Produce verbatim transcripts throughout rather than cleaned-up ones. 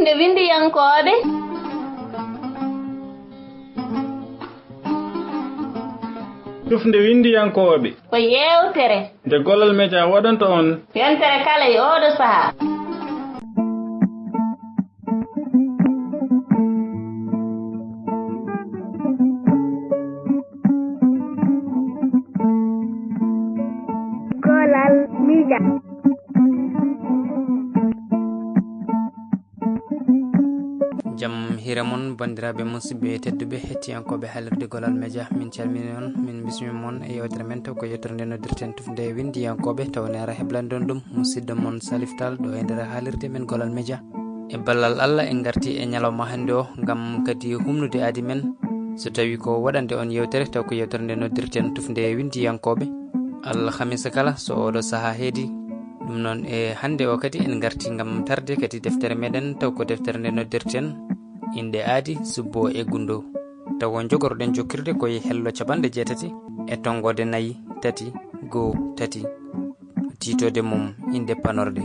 Nde winndiyankooɓe. Tufnde winndiyankooɓe. Ko yeewtere. Nde Gollal Media waɗanta on. Yontere kala e ooɗo sahaa. Gollal Media. Jam hiire mon, banndiraaɓe musidɓe tedduɓe, hettiyankooɓe haalirde Gollal Media, min calmini on, min bismima on e yewtere men, taw ko yewtere nde noddirten tufnde winndiyankooɓe, taw neera heblanɗon ɗum, musidɗo mon Salif Tall, ɗo e nder haalirde men Gollal Media. E ballal Allah, en ngarti e ñalawma hannde o, ngam kadi humnude aadi men, so tawi ko waɗande on yewtere, taw ko yewtere nde noddirten tufnde winndiyankooɓe, alhamisa kala, so oɗo sahaa heedi. Ɗum noon, e hannde o kadi en ngarti ngam tarde kadi deftere meɗen, taw ko deftere nde noddirten Inɗe Aadi Subbo e Gunndo. Tawo jogorɗen jokkirde koye hello capanɗe jeetati e tonngode nayi tati goo tati, tiitode mum Inɗe Panorɗe.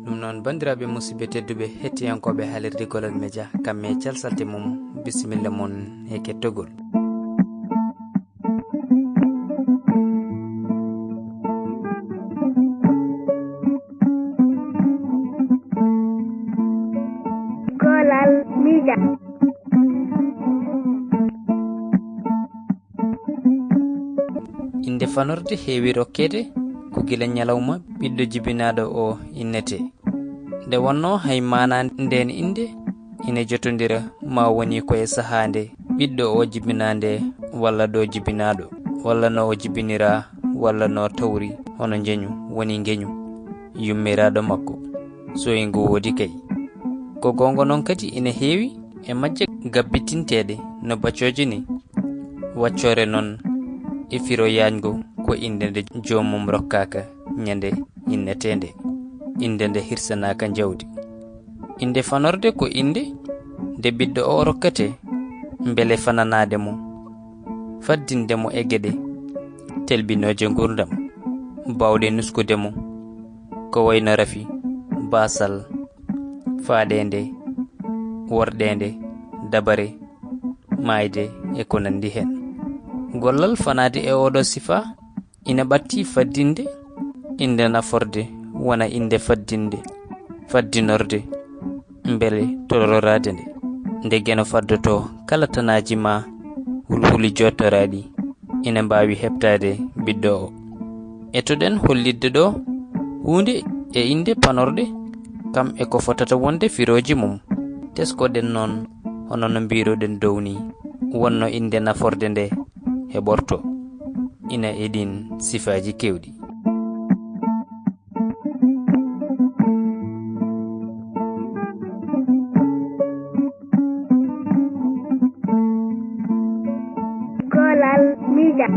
Ɗum noon, banndiraaɓe musidɓe tedduɓe, hettiyankooɓe haalirde Gollal Media, kamme calsalte mum, bisimilla mon e kettogol. Gollal Media. Innde Fanorɗe heewi rokkeede ko gila ñalawma ɓiɗɗo jibinaaɗo o innetee. Nde wonnoo hay maanaa ndeen innde ina jotondira, maa wonii ko e sahaa nde ɓiɗɗo o jibinaa nde, walla ɗo jibinaaɗo, walla no o jibiniraa, walla no tawri hono njeñu woni ngeñu yummiraaɗo makko. So e ngu woodi kay. Ko goonga noon kadi ina heewi e majje gabbitinteeɗe no baccooje ni. Waccoore noon e firo yaajngo ko innde nde joomum rokkaaka ñande inneteende, innde nde hirsanaaka njawdi. Innde Fanorɗe ko innde nde ɓiɗɗo o rokketee mbele fananaade mo, faddinde mo e geɗe telɓinooje nguurndam, baawɗe nuskude mo, ko wayno rafi, baasal, faaɗeende, worɗeende, dabare, maayde e ko nanndi heen. Gollal fanaade e ooɗo sifaa ina ɓadtii faddinde innde naforɗe wona innde faddinde, faddinorɗe, mbele tororaade nde. Nde Geno faddotoo kala tanaaji maa hulhuli jooɗtoraaɗi ina mbaawi heɓtaade ɓiɗɗo o. Etoɗen hollitde ɗo huunde e innde Panorɗe, kam e ko fotata wonde firooji mum. Teskoɗen noon, hono no mbiiruɗen dow ni, wonno innde naforɗe nde heɓorto ina e ɗiin sifaaji keewɗi. Gollal Media.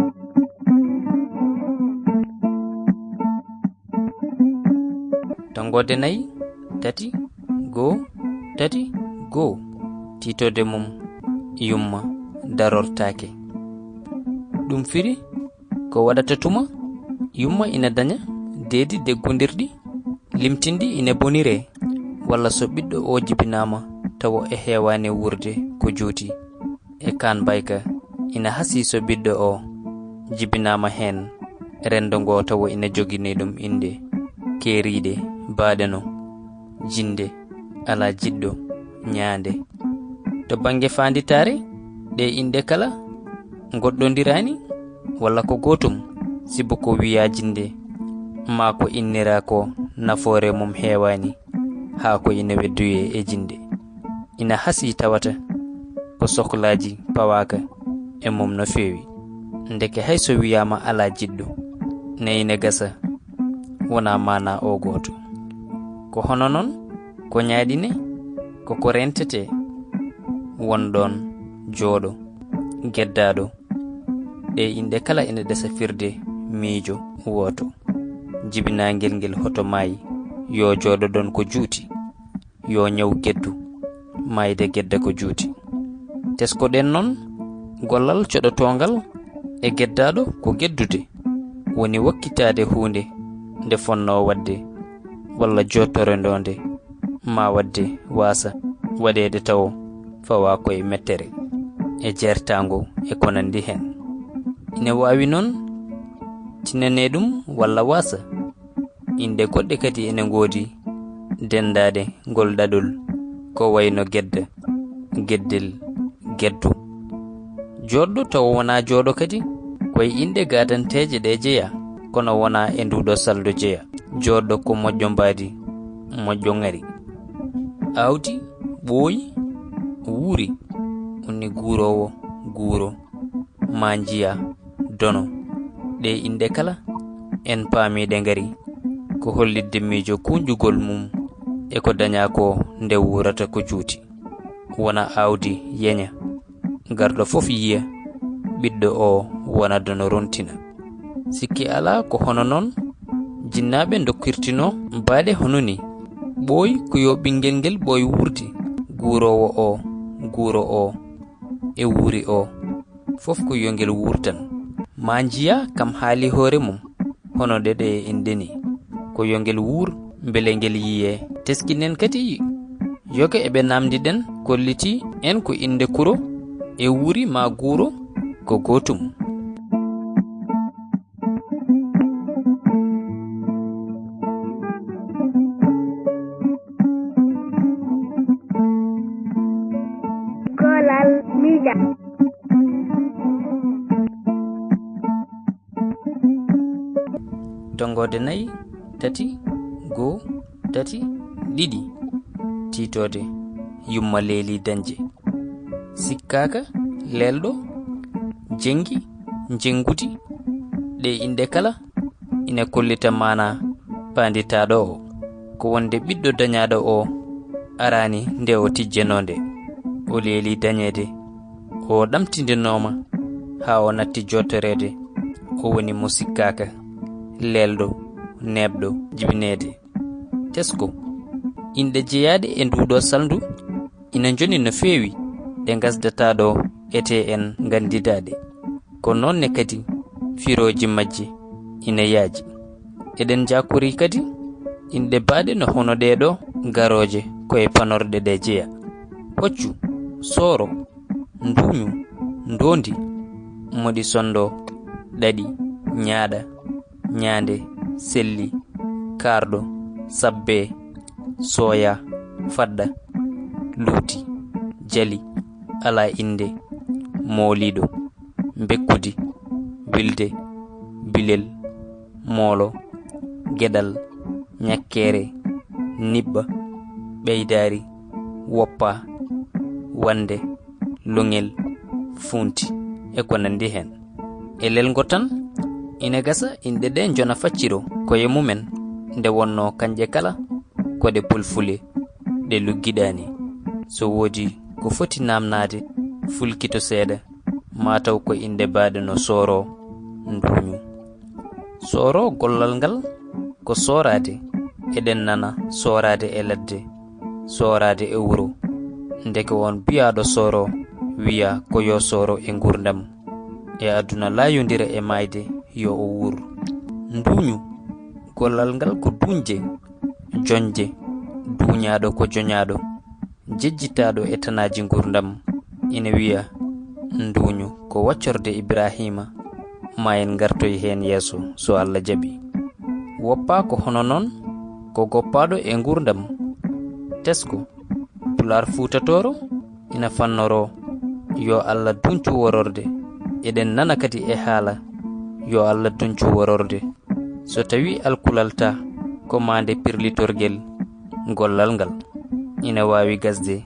Tonngode nayi, tati, goo, tati, goo. Tiitorde mum, yumma darortaake. Ɗum firi ko waɗata tuma yumma ina daña deedi deggondirɗi, limtinɗi ina boniree, walla so ɓiɗɗo o jibinaama tawo e heewaani wuurde ko juuti. E kaan mbayka ina hasii so ɓiɗɗo o jibinaama heen renndo ngo tawo ina joginii ɗum innde keeriiɗe baaɗe no jinnde, alaa jiɗɗo, ñaande. To bannge faanditaare, ɗe inɗe kala ngoɗɗondiraani walla ko gootum, sibu ko wiyaa jinnde maa ko inniraa ko nafoore mum heewaani haa ko ina wedduyee e jinnde. Ina hasii tawata ko soklaaji pawaaka e mum no feewi. Ndeke hay so wiyaama alaa jiɗɗo, ne ina gasa wonaa maanaa o gooto. Ko hono noon ko ñaaɗi ne, ko ko rentetee, won ɗoon jooɗo, geddaaɗo. Ɗe inɗe kala ina ɗesa firde miijo wooto. Jibinaangel ngel hoto maayi, yo jooɗo ɗoon ko juuti, yo ñaw geddu, maayde gedda ko juuti. Teskoɗen noon gollal coɗotoongal e geddaaɗo ko geddude, woni wakkitaade huunde nde fonnoo waɗde, walla jooɗtore ndoo nde maa waɗde waasa waɗeede tawo fawaa ko e mettere e jeertaango e ko nanndi heen. Ine waawi noon tinanee ɗum walla waasa. Inɗe goɗɗe kadi ene ngoodi denndaade ngol ɗaɗol, ko wayno gedda, geddel, geddo. Jooɗɗo tawa wonaa jooɗo kadi, ko e inɗe gaadanteeje ɗe jeyaa, kono wonaa e nduuɗo saldo jeyaa. Jooɗɗo ko moƴƴo mbaadi, moƴƴo ŋari. Aawdi, ɓooyi, wuuri, woni guuroowo, guuro, maa njiyaa, dono. Ɗee inɗe kala, en paamii ɗe ngari, ko hollitde miijo kuuñjugol mum e ko dañaa ko nde wuurata ko juuti. Wona aawdi yeña, garɗo fof yiya, ɓiɗɗo o wona dono rontina. Sikki alaa ko hono noon jinnaaɓe ndokkirtinoo baɗe hono nii. Ɓooyi ko yo ɓinngel ngel ɓooy wuurde, guuroowo o, guuro o, e wuuri o, fof ko yo ngel wuur tan. Maa njiyaa kam haali hoore mum, hono ɗe ɗe inɗe nii. Ko yo ngel wuur, mbele ngel yiyee. Teskinen kadi yoga eɓe naamndi ɗen, kollitii en ko inɗe kuro e wuuri maa guuro ko gootum. Kolal miija. Tonngoode nayi, tati, goo, tati, ɗiɗi. Tiitoode, yumma leeli dañde. Sikkaaka, leelɗo, jenngi, njenngudi, ɗe inɗe kala ina kollita maanaa paanditaaɗo o. Ko wonde ɓiɗɗo dañaaɗo o araani nde o tijjanoo nde. O leeli dañeede, o ɗamtindinooma haa o natti jooɗtoreede, o woni mo sikkaaka, leelɗo, neeɓɗo, jibineede. Tesko, inɗe jeyaaɗe e nduuɗo salndu ina njoni no feewi, ɗe ngasdataa ɗo etee en nganndidaa ɗe. Ko noon ne kadi firooji majji ina yaaji. Eɗen njaakori kadi inɗe baaɗe no hono ɗee ɗo garooje ko e panorɗe ɗe jeya. Hoccu, sooro, nduuñu, ndoondi, moɗi sonndo, ɗaɗi, ñaaɗa, ñaande, selli, kaarɗo, sabbe, sooya, fadda, luuti, jali, alaa innde, mooliiɗo, mbekkudi, wilde, bilel, moolo, geɗal, ñakkeere, niɓɓa, ɓeydaari, woppa, wande, loŋel, funti, e ko nanndi heen. E lelngo tan, ina gasa inɗe ɗe njona facciro koye mumen, nde wonnoo kañƴe kala ko ɗe pulfule, ɗe luggiɗaani. So woodi ko foti naamnaade, fulkito seeɗa, maa taw ko inɗe baaɗe no sooro, nduuñu. Sooro gollal ngal ko sooraade, eɗen nana sooraade e ladde, sooraade e wuro. Ndeke oon biyaaɗo sooro wiya ko yo sooro e nguurndam, e aduna laayondira e maayde yo o wuur. Nduuñu, gollal ngal ko duuñde, joñde, duuñaaɗo ko joñaaɗo, jejjitaaɗo e tanaaji nguurndam, ina wiya nduuñu ko waccorde Ibrahiima, ma en ngartoy heen yeeso so Alla jaɓi. Woppa ko hono noon ko goppaaɗo e nguurndam. Tesko, Pulaar Fuuta Tooro ina fannoro yo Alla duñcu wororde. Eɗen nana kadi e haala yo Alla duñcu wororde. So tawi alkulal ta ko maande pirlitorgel gollal ngal, ina waawi gasde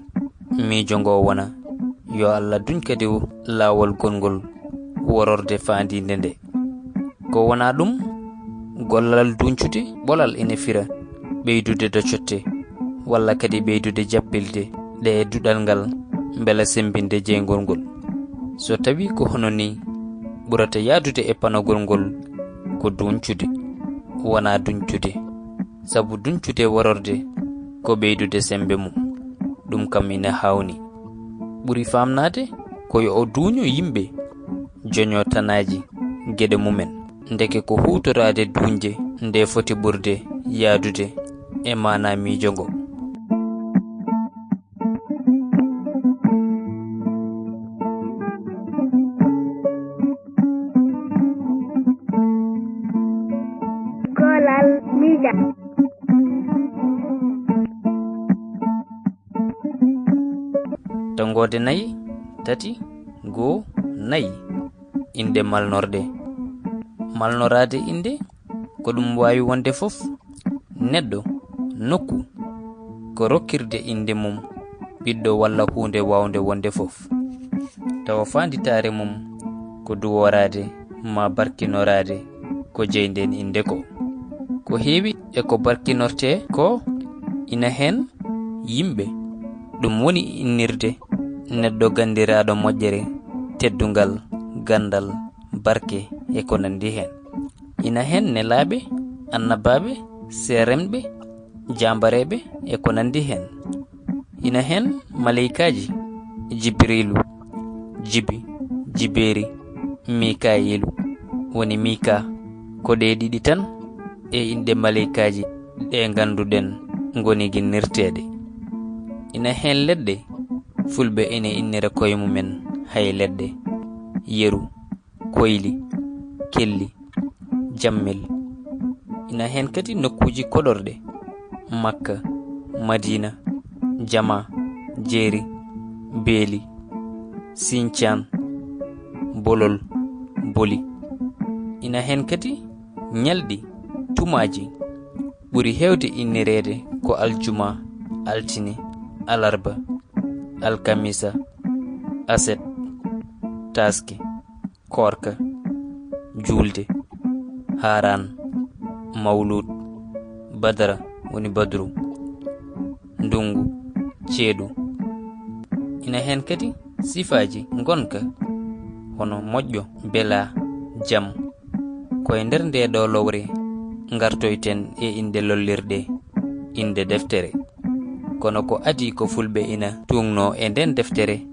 miijo ngo wona yo Alla duñ kadi laawol gongol wororde faandiinde nde. Ko wonaa ɗum, gollal duñcude ɓolal ina fira ɓeydude docotte, walla kadi ɓeydude jappilde ɗe e duɗal ngal, mbela semmbinde jeyngol ngol. So tawi ko hono nii, ɓurata yaadude e panogol ngol ko duñcude, wonaa duñcude, sabu duñcude wororde ko ɓeydude semmbe mum. Ɗum kam ina haawni. Ɓuri faamnaade ko yo o duuño yimɓe, joño tanaaji geɗe mumen. Ndeke ko huutoraade duuñde nde foti ɓurde yaadude e maanaa miijo ngo. Kolal Mija. Tonngoode nayi, tati, goo, nayi. Innde malnorɗe. Malnoraade innde, ko ɗum waawi wonde fof. Neɗɗo, nokku, ko rokkirde innde mum ɓiɗɗo walla huunde waawnde wonde fof. Tawa faanditaare mum ko duworaade maa barkinoraade ko jeyi ndeen innde ko. Ko heewi e ko barkinortee ko ina heen yimɓe, ɗum woni innirde neɗɗo ganndiraaɗo moƴƴere, teddungal, ganndal, barke e ko nanndi heen. Ina heen nelaaɓe, annabaaɓe, seeremɓe, jaambareeɓe e ko nanndi heen. Ina heen maleykaaji, Jibriilu, Jibi, Jibeeri, Miikaayiilu, woni Miika. Ko ɗee ɗiɗi tan e inɗe maleykaaji ɗe ngannduɗen ngoni ginnirteeɗe. Ina heen leɗɗe, fulɓe ina innira koye mumen hay leɗɗe, yeru, koyli, kelli, jammel. Ina heen kadi nokkuuji koɗorɗe, Makka, Madiina, Jama, Jeeri, Beeli, Siñcaan, Bolol, Boli. Ina heen kadi ñalɗi, tumaaji, ɓuri heewde innireede ko aljuma, altine, alarba, alkamisa, aset, taaske, koorka, juulde, haaraan, mawluud, badara, woni badru, ndunngu, ceeɗu. Ina heen kadi sifaaji ngonka, hono moƴƴo, belaa, jam. Ko e nder ndee ɗoo lowre ngartoyten e inɗe lollirɗe, inɗe deftere. Kono ko adii ko fulɓe ina tuugnoo e ndeen deftere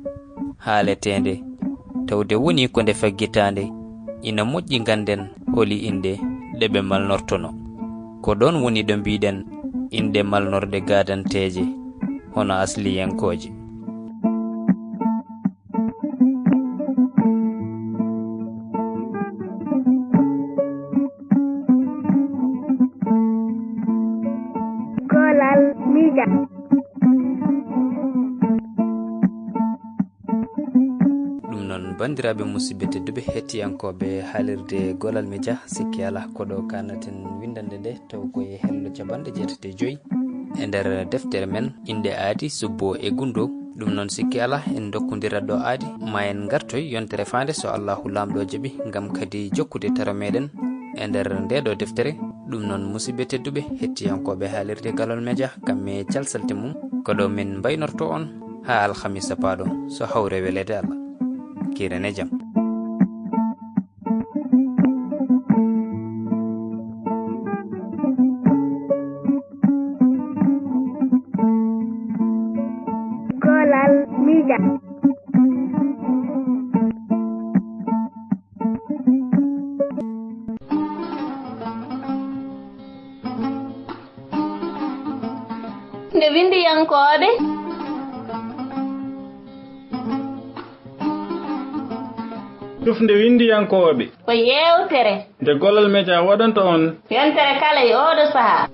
haaleteende, tawde wonii ko nde faggitaande, ina moƴƴi ngannden holi inɗe ɗe ɓe malnortonoo. Ko ɗoon woni ɗo mbiiɗen inɗe malnorɗe gaadanteeje, hono asliyankooje. Kolal Mija. Ɗum noon, banndiraaɓe musidɓe tedduɓe, hettiyankooɓe haalirde Golal Media, sikki alaa ko ɗo kaanaten winndande nde, taw ko e hello capanɗe jeetati e joy e nder deftere men, Innde Aadi, Subbo e Gunndo. Ɗum noon, sikki alaa, en ndokkondirat ɗo aadi, ma en ngartoy yontere faande, so Allahu Laamɗo jaɓi, ngam kadi jokkude taro meɗen e nder nde ɗo deftere. Ɗum noon, musidɓe tedduɓe, hettiyankooɓe haalirde Galol Media, kam e calsalte mum, ko ɗo min mbaynorto on haa alhamisa paaɗo, so hawre weleede Allah. Kiren e jam. Kolal Media. Nde winndiyankooɓe. Tufnde winndiyankooɓe. Ko yeewtere. Nde Golal Media waɗanta on. Yontere kala e ooɗo sahaa.